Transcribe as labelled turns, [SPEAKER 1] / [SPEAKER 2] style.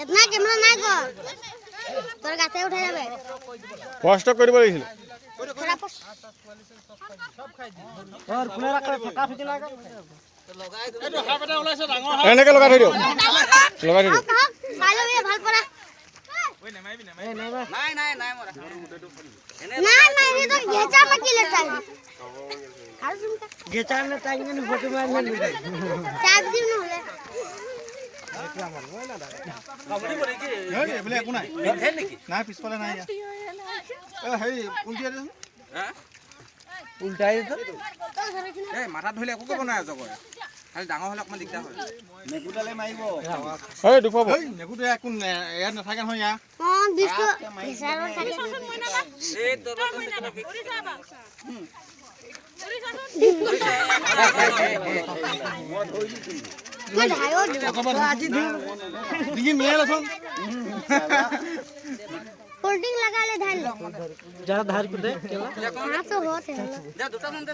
[SPEAKER 1] এতনা camera নাই কৰ তোৰ গাতে উঠাই যাবে।
[SPEAKER 2] কষ্ট কৰিব লাগিছিল। এনেকে লগাই থৈ দিয়ক, লগাই থৈ দিয়ক।
[SPEAKER 1] ভাল পৰা
[SPEAKER 3] মাথাত ধৰিলে একো ক'ব নোৱাৰে জগৰে, খালি ডাঙৰ হ'লে অকণমান দিগদাৰ হয়।
[SPEAKER 4] নেগুডালে মাৰিব।
[SPEAKER 2] এই দুখুৱাব।
[SPEAKER 4] নেগুটোৱে একো ইয়াত নাথাকে নহয়। ইয়াৰ
[SPEAKER 1] होल्डिंग लगा ले धान
[SPEAKER 5] जरा धार को दे
[SPEAKER 1] हां तो होत है।
[SPEAKER 3] जा दुटा मन दे।